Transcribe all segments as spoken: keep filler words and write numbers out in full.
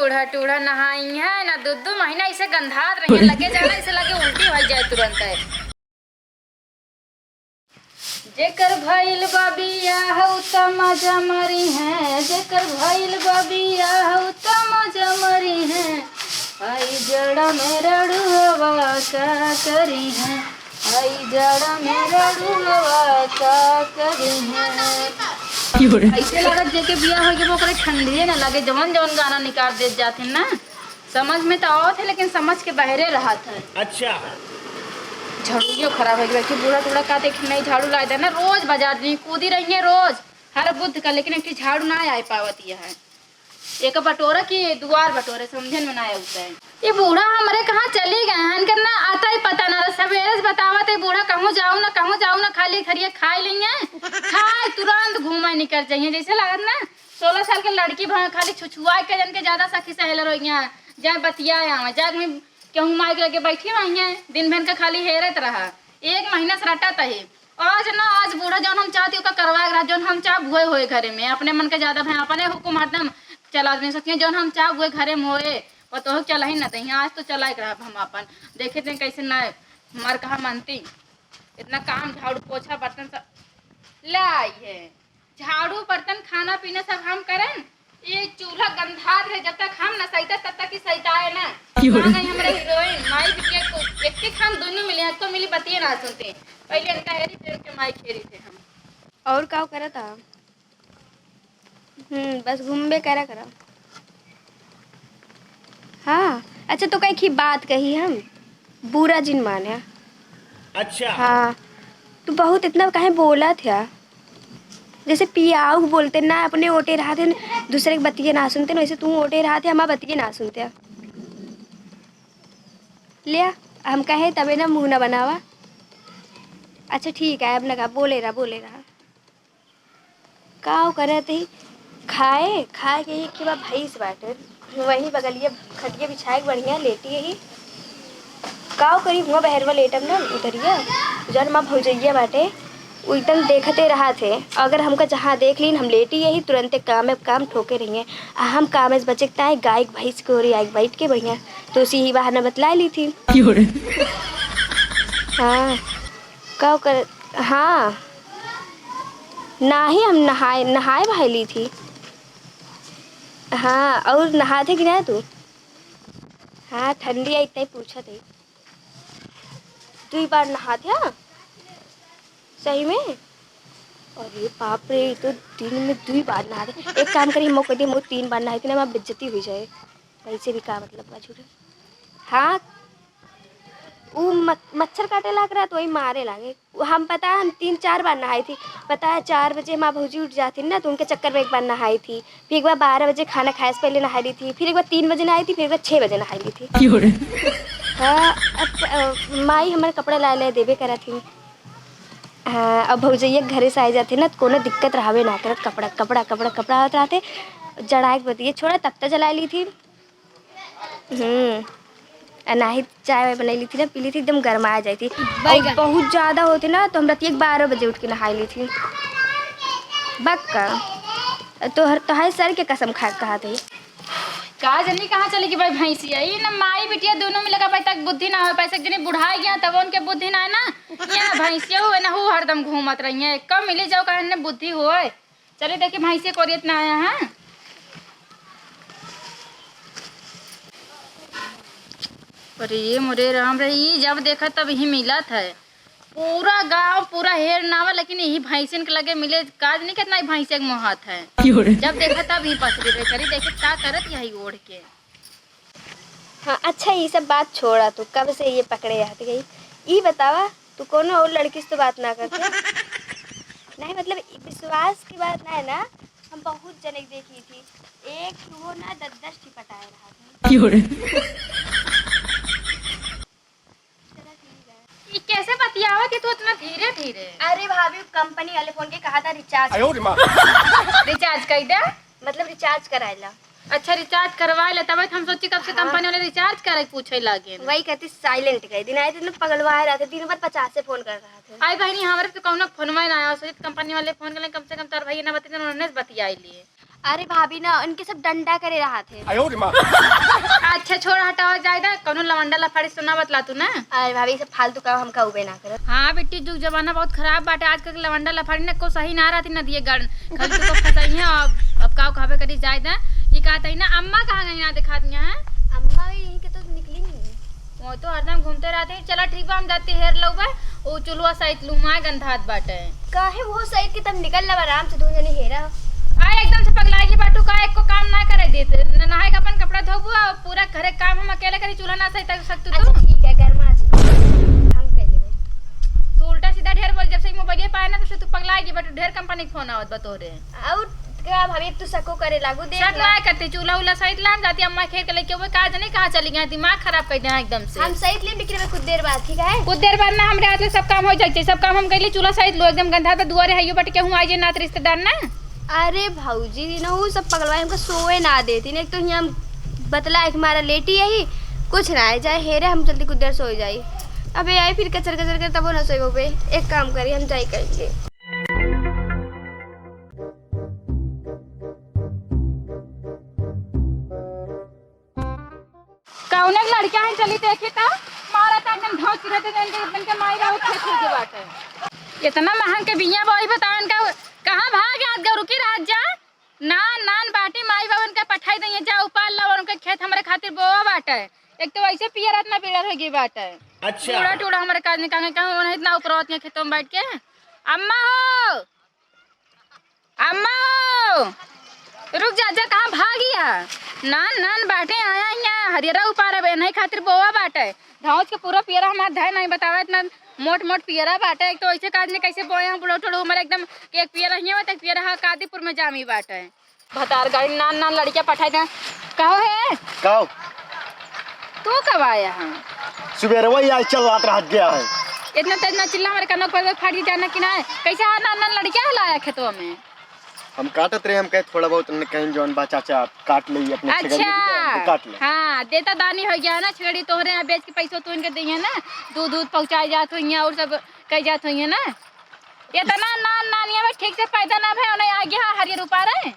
बूढ़ा टूढ़ा नहाई है ना, दो दो महीना ऐसे गंधात रही है, लगे जाला ऐसे लगे उल्टी हो जाए तुरंत है। जेकर भइल बा बियाह उ त मजा मरी है, जेकर भइल बा बियाह उ त मजा मरी है। आई जड़ा में रड़ुआ का करी है, आई जड़ा में रड़ुआ का करी है। ऐसे लागत जेके बियाह हो गया ओकरे ठंडिये ना लगे, जवन जवन गाना निकाल देत जात है ना। समझ में तो आवत है, लेकिन समझ के बहरे रहत है। अच्छा। झाड़ुइयो खराब हो गया कि बूढ़ा टूढ़ा का देख नहीं झाड़ू ला देना, रोज बाजार जी कूदी रही है रोज हर बुध का, लेकिन एक ठे झाड़ू ना आए पावत यह है। एक बटोरा की दुआर बटोरे समझे में ना आवत है। ये बूढ़ा हमरे कहाँ चली गए हैं, इनकर ना आता ही पता ना रहा। सवेरे से बतावत है बूढ़ा, कहूँ जाऊ ना, कहूँ जाऊ ना, खाली खरिया खाई लेंगे, खाए तुरंत घूमे निकल जाइए, जैसे लागत ना सोलह साल के लड़की भा खाली छुछुआ के जन के ज्यादा सखी सहेलर हो गया, जाए बतिया आवे, जाए में केहू माई के लगे बैठी हुई है, दिन भर का खाली हेरत रहा, एक महीना से रटत है। आज ना, आज बूढ़ा जौन हम चाहती ओका करवा के रहा, जौन हम चाह हुए होए घरे में, अपने मन के ज्यादा भाई अपने हुकुम हरदम चला नहीं सकती, जौन हम चाह हुए घरे में होए, पतोह चला ही ना दही, आज तो चला के रहा हम अपन, देखे थे कैसे ना हमार कहा मानती, इतना काम झाड़ू पोछा बर्तन सब ले आई है। झाड़ू, बर्तन, खाना, पीना सब हम करेन। ये चूल्हा गंधात रहे, जब तक हम न सहिता, तब तक ही सहिताए ना। क्यों रे? आ गई हमरे हीरोइन, माई बिटिया को, एक एक हम दोनों मिले, एक तो मिली बतिये ना सुनते। पहले इनका हेरी, फिर के माई खेरी थे हम। और का करत आ? हम्म, बस घूमबे करा करा। हाँ, अच्छा, तो कई की बात कही हम, बुरा जिन माने। अच्छा। हाँ, तू बहुत इतना काहे बोलत है? जैसे पियाऊ बोलते ना, अपने ओटे रहते हैं, दूसरे के बतिये ना सुनते ना, वैसे तू ओटे रहते, हमार बतिये ना सुनते। ले, हम कहे तबे ना मुँह ना बनावा। अच्छा, ठीक है, अब ना का, बोले रहा, बोले रहा। काव करत ही? खाए, खाए के एक के बा भैंस बाटे, वही बगलिया खटिया बिछाए के बढ़िया लेटी ही। काव करी, हुआ बहरवा लेटब ना उधरिया, जौन माँ भौजैया बाटे, उ एकदम देखते रहत है। अगर हमका जहाँ देख लीन, हम लेटी यही, तुरंते काम में काम ठोके रहिए। आ हम काम से बचे के ताई गाय के भैंस के ओरी आके बैठ के बढ़िया तो उसी ही बहाना बतला ली थी। क्यों रे? हाँ, काव कर, हाँ। नाही, हम नहाए, नहाए बहाए ली थी। हाँ, और नहात है कि ना तू? हाँ, ठंडी आई, इतना ही पूछत है। दुई बार नहात है? सही में? अरे बाप रे, ई तो दिन में दुई बार नहात है। एक काम करी, मौका दे, मौका तीन बार नहाई थी ना, हमार बेइज्जती हुई जाए। वैसे भी का मतलब बा, झूठे। हाँ, उ म-, मच्छर काटे लाग रहा, तो वही मारे लागे। हम पता है, हम तीन चार बार नहाई थी। पता है, चार बजे माँ भौजी उठ जाती ना, तो उनके चक्कर में एक बार नहाई थी। फिर एक बार बारह बजे खाना खाए से पहले नहाई ली थी, फिर एक बार तीन बजे नहाई थी, फिर एक बार छः बजे नहाई ली थी। क्यों रे? हाँ, अब, अ, माई हमारे कपड़ा लाए लाए देबे करा थी। हाँ, अब भौजैया के घरे से आए जाते ना, तो कोनो दिक्कत रहबे ना करत, कपड़ा, कपड़ा, कपड़ा, कपड़ा होत रहते, जड़ाए के बतिये छोड़ा, तब तक जला ली थी। हम्म, आ नाही चाय वाय बनैली थी ना, पीली थी, एकदम गरमाए जाई थी। बैगन। और बहुत ज्यादा होते ना, तो हम रात एक बारह बजे उठ के नहाई ली थी। बक्का, तोहर, तोहाई सर के कसम खा के कहा थी। का जनी कहाँ चली गई भाई भैंसिया? ई ना माई बिटिया दोनों में लगा भाई तक बुद्धि ना हो, पैसे जनी बुढ़ाई गया, तब उनके बुद्धि ना है ना। ये ना भैंसिया हुए ना, हु हरदम घूमत रही है, कब मिली जाओ, कहे ने बुद्धि होए। चले देखी भैंसे कोरियत ना आया है। अरे ये मोरे राम रे, ई जब देखा तब ही मिलत है। पूरा गांव पूरा हेर नावा, लेकिन यही भैंसिन के लगे मिले। काज नहीं कितना ही भैंसे के मोहात है। क्यों रे? जब देखा तब ही पसरी रे, चली देखे का करत यही ओढ़ के। हाँ, अच्छा, ई सब बात छोड़ा, तू कब से ये पकड़े रहत गई? ई बतावा, तू कोनो और लड़की से तो बात ना करते? नहीं, मतलब, ई विश्वास की बात ना है ना, हम बहुत जने के देखी थी, एक ठो ना, दस दस ठी पटाए रहा था। क्यों रे? चला ठीक है। ई कैसे बतियावत है तू इतना धीरे धीरे? अरे भाभी, कंपनी वाले फोन के कहा था रिचार्ज। आयो रे माँ। रिचार्ज कर दे। मतलब रिचार्ज कराएला। अच्छा, रिचार्ज करवा ले, तबे तो हम सोची कब से हाँ। कंपनी वाले रिचार्ज करे के पूछे लागे। वही कहती साइलेंट गए दिन आए थे ना, पगलवाए रहा था, दिन भर पचास से फोन कर रहा था। आई बहनी, हमारे तो कौनो फोनवा ना आया, सोचित कंपनी वाले फोन कर, कम से कम तार भाई ना बतिया, उन्होंने बतियाई लिए। अरे भाभी ना, इनके सब डंडा करे रहत है। अच्छा, छोड़, हटावा, जाए दा, कौनो लवंडा लफाड़ी से ना बतला तू ना। अरे भाभी, सब फालतू काम हमका उबे ना करत। हाँ बिट्टी, जुग जमाना बहुत खराब बाटे। आजकल के लवंडा लफाड़ी ना को सही ना रहती ना दिए गण, खाली तू को फंसाई है। अब, अब का कहबे करी, जाए दा। ये कहत ही ना, अम्मा कहाँ गई ना दिखात यहाँ है? अम्मा भी यहीं के तो निकली नहीं। वो तो हरदम घूमते रहते हैं। चला ठीक बा, हम जाती हेर लउबे, वो चुलवा साइत लूमा गंधात बाटे। काहे वो साइत के तब निकल लबा, आराम से दू जनी हेरा। आ एकदम से पगला गई बाटू का, एको काम ना करे देत। न नहाए के अपन कपड़ा धोबू, आ पूरा घरे काम हम अकेले करी, चूल्हा ना सही तक सकतू अच्छा तू। ठीक है, गरमा जी, हम कर लेबे। तू उल्टा सीधा ढेर बोल, जब से मोबाइल पाए ना तब से तू पगला गई बाटू, ढेर कंपनी के फोन आवत बा तोरे। और का भाभी, अब तू शको करे लागू, देख शक ला। ना करती, चूल्हा उल्हा सहित लान जाती, अम्मा खेत के लेके हुए, का जने कहाँ चली गई, दिमाग खराब कर देना एकदम से। हम सहित ले बिक्री में कुछ देर बाद, ठीक है? कुछ देर बाद ना, हमरे हाथ में सब काम हो जाए, सब काम हम कैले, चूल्हा सहित लो एकदम गंधा पे दुआरे हइयो बट के हूँ, आई जे नात रिश्तेदार ना। अरे भौजी, ना वो सब पगलवा हमको सोए ना देती, ना एक तो यहाँ बतला एक मारा लेटी यही, कुछ ना है, जाए हेरे हम जल्दी कुछ देर सो जाई। अबे आई फिर कचर कचर कर तबो ना सोए पे। एक काम करी, हम जाई करेंगे। कौने के लड़का है, चली देखी त। मारा त एकदम धौंस गिरत है, इनके, इनके माई बाबू खेत हो गए बाटे। इतना महंग के बिया बोई बताओ इनका, कहाँ भाग गया गौरू की रात जा? नान, नान बाटी माई बाबू इनका पठाई दइए, जा उपाल ला और उनके खेत हमरे खातिर बोवा बाटे। एक तो वैसे पियर इतना पीड़ा हो गई बाटे। अच्छा। टूड़ा, टूड़ा हमरे काज निकाल के कहाँ उन्हें इतना उपरवत है खेतों में बैठ के। अम्मा हो, अम्मा हो, रुक जा, जा, कहाँ भागिया? नान, नान बाटे आया हियाँ, हरियरा उपार अब एनही खातिर बोवा बाटे। धौंस के पूरा पियरा हमार धै नहीं बतावा, इतना मोट, मोट पियरा बाटे। एक तो ऐसे काज ने कैसे बोए हैं, बुढ़ो टुढ़ो हमारे एकदम एक पियरा हियाँ बाटे, एक पियरा हा कादीपुर में जामी बाटे। भतार गाड़ी नान, नान लड़किया पठाई दे। कहो है? कहो। तू कब आया है? सुबेरवा ही आज चल रात रहत गया है। इतना तेज ना चिल्ला, हमारे कानों पर फाट जाना कि ना। कैसे आ नान, नान लड़किया लाया खेतवा में? हम काटत रहे, हम कहे थोड़ा बहुत उन्हें कहीं जौन बा चाचा काट ले अपने छेगड़ी अच्छा। में, तो काट ले। हाँ, देता दानी हो गया ना, छेगड़ी तोहरे यहाँ बेच के पैसों तू इनके दइहे ना, दूध, दूध पहुँचाए जात हो यहाँ और सब कह जात हो ना। इतना नान, नानिया में ठीक से पैदा ना भे, उन्हें आ गया हरियर उपार है।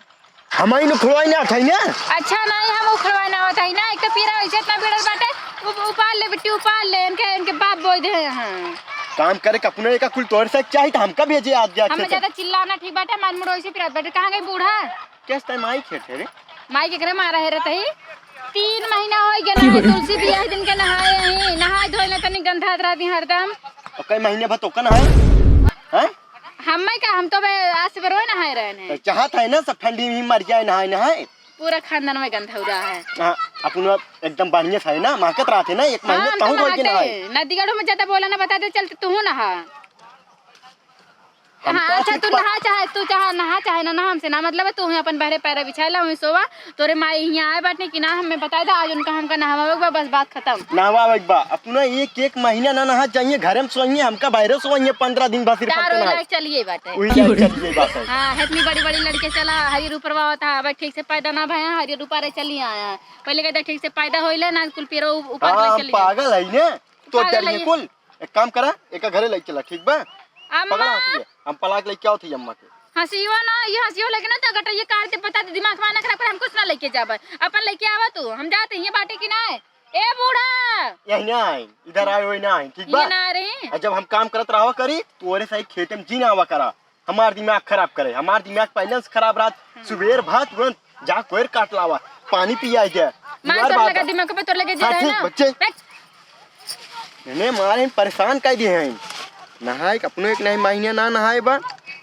हम ही न खुलवाई ना उठाई ना। अच्छा, नहीं, हम उखड़वाई ना उठाई ना। एक तो पीरा वैसे इतना बिड़ल बाटे, उ-, उपाल ले बिट्टी, उपाल ले, इनके, इनके बाप बोई दे हैं। काम करे कपुने का कुल तोर से चाही, तो हमका भेजे आज जा हम खेत। ज्यादा चिल्लाना ठीक बाटे, मन मुड़ो ऐसे पिरात बाटे। कहाँ गई बूढ़ा? कैसे टाइम आई खेत है रे? माई के करे मारा है रहता ही। तीन महीना हो गया ना, तुलसी बियाह दिन के नहाए ही, नहाए धोए ना तनी गंधात रहती हरदम। और कई महीने भर तो का नहाए? हैं? हम मैं का, हम तो बे आज से बरोए नहाए रहे हैं। तो चाहत है ना सब ठंडी में मर जाए नहाए नहाए। पूरा खानदान में गंधा हो रहा है। हाँ, अपन एकदम बढ़िया था ना, महकत रहते ना, एक महीने हाँ, हम तहु तो रोज के नहाते नहाए। हैं। नदीगढ़ में ज्यादा बोला ना, बता दे, चलते तू नहा। हम हाँ, तो अच्छा, सिर्फ तू प- नहा चाहे, तू चाहे, नहा चाहे ना, ना हमसे ना मतलब है, तू ही अपन बहरे पैरा बिछाए ला, वहीं सोवा। तोरे माई यहाँ आए बाटने कि ना, हमें बताए दा, आज उनका हमका नहवावे के बा, बस बात खत्म। नहवावे के बा। अपना एक, एक महीना ना नहा चाहिए, घरे में सोइए, हमका बाहरे सोइए, पन्द्रह दिन बस सिर्फ चार हमका रोज नहाए। लायक चलिए बाटे। वही लायक चलिए बात है। हाँ, इतनी बड़ी, बड़ी लड़के चला, हरी रूपरवा होता है, अब ठीक से पैदा ना भया, हरी रूपा रे चली आया। पहले कहते ठीक से पैदा होइले ना, कुल पीरो उ-, ऊपर हाँ, ले हम चली पागल है ने, तो पागल डरिए है। कुल। एक काम करा, एक घरे ले चला, ठीक बा? अम्मा! पकड़ा हंसिया, हम पलाक लेके आओ थी अम्मा के। हंसियो ना, ये हंसियो लेके ना तो गटैया काट दे, बता दे, दिमाग में ना खराब कर, हम कुछ ना लेके जाबे, अपन लेके आवा तू, हम जाते हैं, ये बाटे कि ना है? ए बूढ़ा! यही ना आई, इधर आए, वही ना आई, ठीक बा? ये ना आ रही? और जब हम काम करत रहा करी, तो ओरे सही खेते में जी ना आवा करा, हमार दिमाग खराब करे, हमार दिमाग पहले से खराब रहत, हम्म। सुबेर भा तुरंत जा कोयर काट लावा, पानी पिया दे। मार दुआर तोर बार लगा बा। दिमाग पे, तोर लगे जे हाँ, रहे ठीक, ना। बच्चे। बैठ। इन्हें मारे परेशान कर दिए हैं। नहाए के अपनो एक नहीं महीने ना नहाए बा,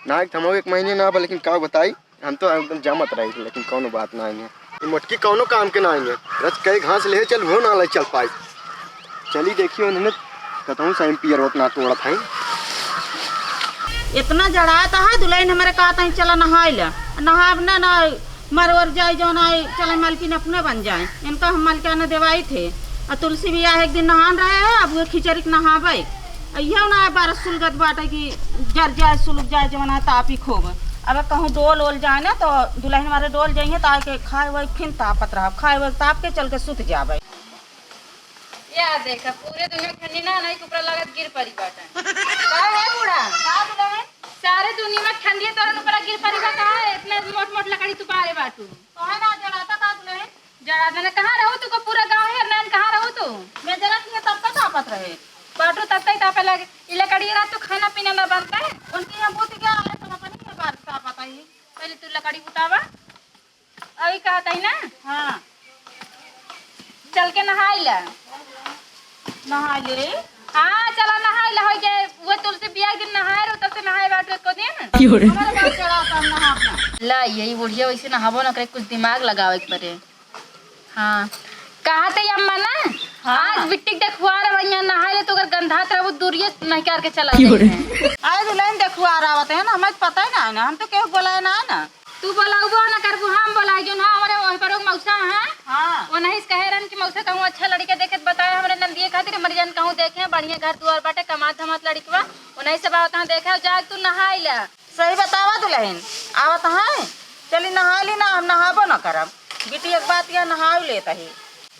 नहाए के हमरो एक महीने ना बा, लेकिन का बताई, हम तो एकदम जमत रही, लेकिन कौनो बात ना है। ये मोटकी कौनो काम के ना है, रच कई घास ले चल, वो ना ले चल पाई। चली देखियो उन्हें कतहूँ से पियर होत ना तोड़त है। इतना जड़ात है, दुल्हन हमारे कहत है, "चला नहाए ला।" नहाब ना, ना मरवर जाए, जौन आए, चले मालकिन अपने बन जाए। इनका हम मालकिन देवाई थे। आ तुलसी बियाह एक दिन नहान रहे है, अब वो खिचड़ी के नहाबे। आ इहो ना बारह सुलगत बाटे कि जर जाए, सुलग जाए, जौन है तापी खूब। अब कहूँ डोल ओल जाए ना, तो दुल्हन हमारे डोल जाइए, तो आके खाए वही फिन तापत रहा, खाए वही ताप के चल के सुत जाबे। या देखा, पूरे दुनिया ठंडी ना, नहीं कुपरा लागत गिर पड़ी बाटे। का है बूढ़ा? का दुल्हन? सारे दुनिया में ठंडी तोरन ऊपर गिर पड़ी बा, काहे इतना मोट मोट लकड़ी तू पारे बाटू? तोहे ना जराता का तू नहीं? जरा दने कहाँ रहू तू को पूरा गाँव है, नैन कहाँ रहू तू? मैं जरा की तब तक तापत रहे। बाटू तब तक तापे लगे। ई लकड़ी रात तो खाना पीना ना बनता है। उनकी यहाँ बूत गया है, तो अपन ही बात तापत आई। पहले तू लकड़ी उठावा। अभी कहत ही ना? हाँ। चल के नहाई ला। नहाई ले? हाँ, चला नहाई ला, होई के वो तुलसी बिया के दिन नहाए रहो, तब से नहाए बाटू एको दिन। क्यों रे? हमारे पास चला, तब नहा अपना। ला, यही बुढ़िया वैसे नहाबो ना करे, कुछ दिमाग लगावे के पड़े। हाँ। कहत ही अम्मा ना, हाँ। आज बिट्टी के देखुआ रहा, यहाँ नहाए ले, तो अगर गंधात रहबो, दूरिये नहीं करके चला क्यों रे? जाए। आए दुल्हन देखुआ रहा होते हैं ना, हमें पता ही ना है ना, हम तो केहू बोला है ना, है ना। तू बोलाउबो ना करबू, हम बोलाई, जोन हाँ, हमरे वही पर मौसा हैं। हाँ। वो नहीं से कहे रहन कि मौसा कहूँ अच्छा लड़का देखे त बताए हमरे नंदिये खातिर, मरी जान कहूँ देखे, बढ़िया घर दुआर बाटे, कमात धमात लड़कवा, वो नहीं से बात हाँ देखे, जाग तू नहाई ले। सही बतावा दुल्हन, आवत हैं, चली नहा ली ना, हम नहाबो ना करब। बिट्टी एक बात यह नहाई लेत ही।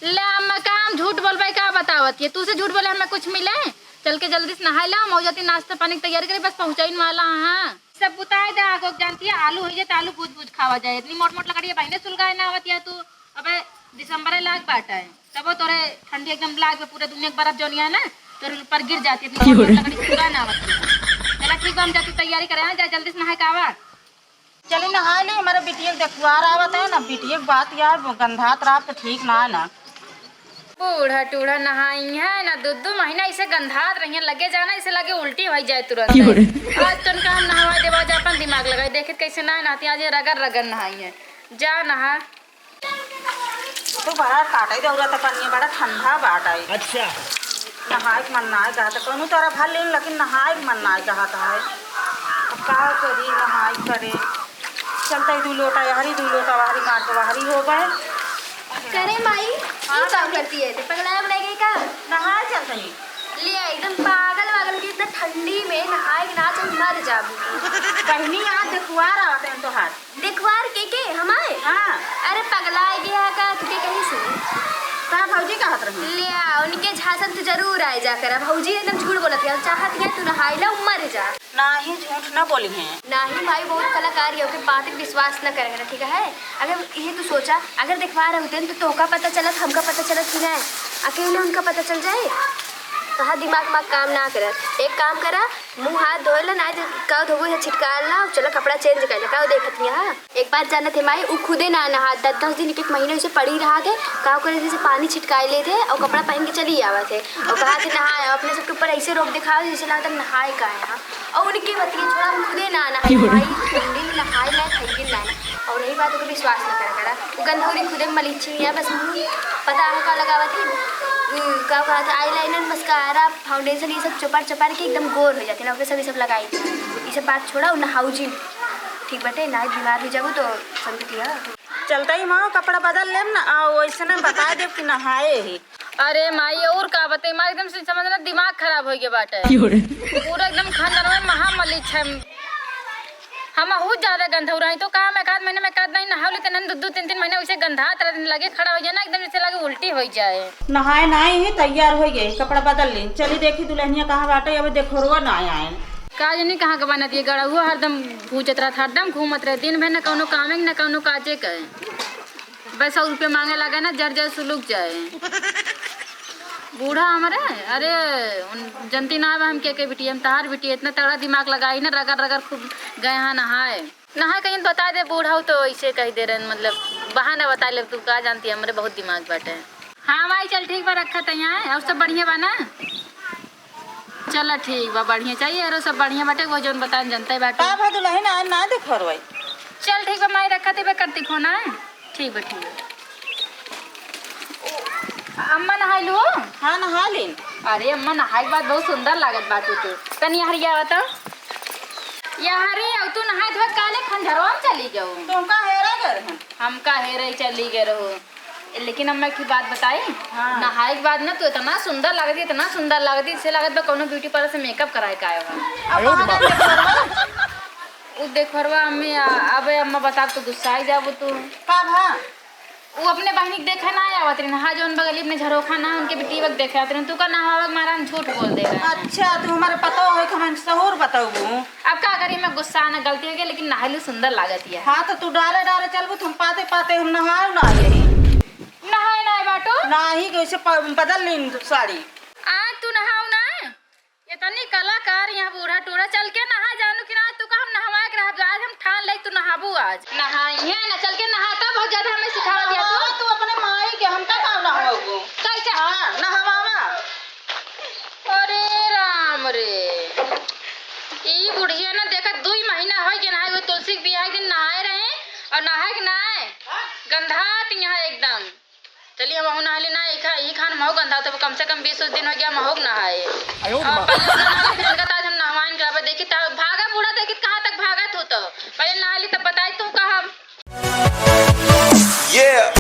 ले अम्मा, का हम झूठ बोलबे, का बतावत ये? तू से झूठ बोले हमें कुछ मिले? चल के जल्दी से नहाई ला, मौजाती नाश्ता पानी की तैयारी करे, बस पहुँचाइन वाला हाँ। सब बुताए दे, आगो के जानती है, आलू होई जाए तो आलू भूज भूज खावा जाए। इतनी मोट मोट लकड़ी है, बहिने सुलगाए ना आवत है तू। अबे दिसंबर लाग बाटा है, तबो तोरे ठंडी एकदम लाग बे, पूरे दुनिया के बर्फ जौनिया है ना, तोरे ऊपर गिर जाती है, इतनी मोट मोट लकड़ी सुलगाए ना आवत है। चला ठीक बा, हम जाती तैयारी करे, हाँ, जा जल्दी से नहाए के आवा। चली नहाए ली, हमारे बिटिया के देखुआर आवत है ना, बिटिया के बात यार गंधात रहा तो ठीक ना है ना। बूढ़ा टूढ़ा नहाई है ना, दो दो महीना इसे गंधात रही है, लगे जाना इसे लगे उल्टी हो जाए तुरंत। क्यों रे? आज तो उनका हम नहवा देवा जा, अपन दिमाग लगाए, देखे कैसे ना नहाती, आज ये रगड़ रगड़ नहाई है। जा नहा। तो बड़ा काटे दौरा तो कनिया बड़ा ठंडा बाटे। अच्छा। नहाए के मन नाय कहत, कौनो तरह भर लेन, लेकिन नहाए के मन नाय कहत है। अब का करी, नहाए करे। चलते ही दू लोटा यहरी, दू लोटा वहरी मार के वहरी हो गए। करे माई, हाँ, ई का करती है? ते पगला उगला गई का? नहाए चलते ही। ले, एकदम पागल वागल के, इतना ठंडी में नहाए के ना चल, मर जाबू। बहनी, यहाँ देखुआर आवत हैं तोहार। देखुआर के, के? हमारे? हाँ। अरे पगला गया का, तुके कहीं से? का भौजी कहत रही? ले आ, उनके झांसन तू जरूर आए जा करा। भौजी एकदम झूठ बोलत है, चाहत है तू नहाए ला, मर जा। नाही, झूठ ना बोली हैं। नाही माई, बहुत कलाकार है, ओके बात पे विश्वास ना करे, ठीक है? अगर ये तू सोचा, अगर देखुआर होते हैं तो तोका पता चलत, हमका पता चलत कि नहीं? अकेले उनका पता चल जाए? तोहार दिमाग मा काम ना करत। एक काम करा, मुँह हाथ धोए ला, ना तो का धोबू है, छिटका ला, चला कपड़ा change कर ले, का देखत नहीं है? एक बात जानत है माई, उ खुदे ना नहात, दस दस दिन, एक एक महीना उसे पड़ी रहा थे, का करे जैसे पानी छिटकाए ले थे और कपड़ा पहन के चली आवत है और कहा थे नहाए, अपने सबके ऊपर ऐसे रोब दिखाओ जैसे लगता नहाए का है। हाँ, और उनके बतिया छोड़ा, हम खुदे ना नहाए, क्यों रे? भाई, ठंडी में नहाए लायक है कि ना। और यही बात को विश्वास ना करा करा, वो गंधौरी खुदे मलीची है, बस मुँह पता है का लगावत है, उ, का कहत है, eyeliner, mascara, foundation, ये सब चोपड़ चोपड़ के एकदम गोर हो जाते ना, ओके सब ये सब लगाई। ये सब बात छोड़ा, उ नहाऊ जी, ठीक बटे, ना बीमार हो जाबू तो संगति है। चलता ही माँ कपड़ा बदल लेम ना, आ वैसे ना बता देब कि नहाए ही। अरे माई, और का बताई माँ, एकदम से समझ ना दिमाग खराब हो गया बाटे। क्यों रे? पूरा एकदम खानदान में महामली छै। हम बहुत ज्यादा गंधौरा है, तो का हम एक आध महीने में एक आध नहीं नहावली, तो नन दो दो तीन तीन महीने वैसे गंधात रहते, लगे खड़ा हो जाए ना, एकदम जैसे लगे उल्टी हो जाए। नहाए ना ही तैयार हो गए, कपड़ा बदल ले, चली देखी दुल्हनिया कहाँ बाटे, अब देखोरवा ना आए। का जानी कहाँ के बनत ये गड़ौआ, हरदम भूजत रहत, हरदम घूमत रहे, दिन भर न कौनो कामे न कौनो काजे के। बस सौ रुपये मांगे लगे ना, जर जर सुलुक जाए। बूढ़ा हमरे, अरे, उन जनती ना बा हम के के बिटिया, हम तहार बिटिया, इतना तगड़ा दिमाग लगाई ना, रगड़ रगड़ खूब गए हाँ नहाए। नहाए कहीं बता दे, बूढ़ा हो तो ऐसे कह दे रहे, मतलब, बहाना बता ले, तू का जानती है, हमरे बहुत दिमाग बाटे। हाँ माई, चल ठीक बा, रखा तैयार, और सब बढ़िया बा ना? चला ठीक बा, बढ़िया चाहिए, अरे सब बढ़िया बाटे, वो जौन बताएन जनता ही बाटे। का भा दुल्हन आज ना देखोरवाई? चल ठीक बा माई, रखा थे बा, करती फोन आए। ठीक बा, ठीक बा। अम्मा नहाई लू? हाँ, नहा लेन। अरे अम्मा, नहाई के बाद बहुत सुंदर लागत बाटू तू। तनी हरिया बता। या हरी, अब तू नहाए धोए काले खंझरवा में चली जाऊ। तुमका हेरा गए रहन। हमका हेरे चली गए रहो। लेकिन अब मैं एक बात बताई, हाँ। नहाए के बाद ना तू इतना सुंदर लगती, इतना सुंदर लगती, इसे लगत बा कौनो ब्यूटी पार्लर से मेकअप कराए के आए हो। अब कहाँ गए देखोरवा? उ देखोरवा अम्मी, आ, अबे अम्मा बता, तू गुस्सा ही जाबो तू। का भा? वो अपने बहिनी के देखे ना आवत रही, हाँ, जौन बगली अपने झरोखा ना, उनके बिटिया के देखे आवत रही। तू का नहावे के मारा हम झूठ बोल दे रहे हैं। अच्छा, तू हमारे पतो हो कि हम सहूर बताऊबू। अब का करी, मैं गुस्सा ना, गलती हो गई, लेकिन नहाइलू, सुंदर लागत है। हाँ, तो तू डारे डारे चलबू, तुम पाते पाते हम नहाए ना यही। नहाए ना बाटू? नाही, कैसे प-, बदल लीन साड़ी। आज तू नहाऊ ना? इतनी कलाकार यहाँ बूढ़ा टूढ़ा, चल के नहा जानू कि ना, तू का हम नहवाए के रहब, आज हम ठान ले तू नहाबू आज। नहाई है ना, चल के नहाता, बहुत ज्यादा हमें सिखावा दिया तू। नहावा तू अपने माई के, हमका का नहवाबू? कैसे? हाँ, नहवावा। अरे राम रे, ई बुढ़िया ना देखा, दुई महीना हो गया नहाए, वो तुलसी के बियाह के दिन नहाए रहे और नहाए के ना आए, गंधात यहाँ एकदम। चलिए, हम नहा ली ना, यही खा-, यही खान महू गंधा, तो कम से कम बीस उस दिन हो गया, महू नहाए। आयो रे और माँ। पहले से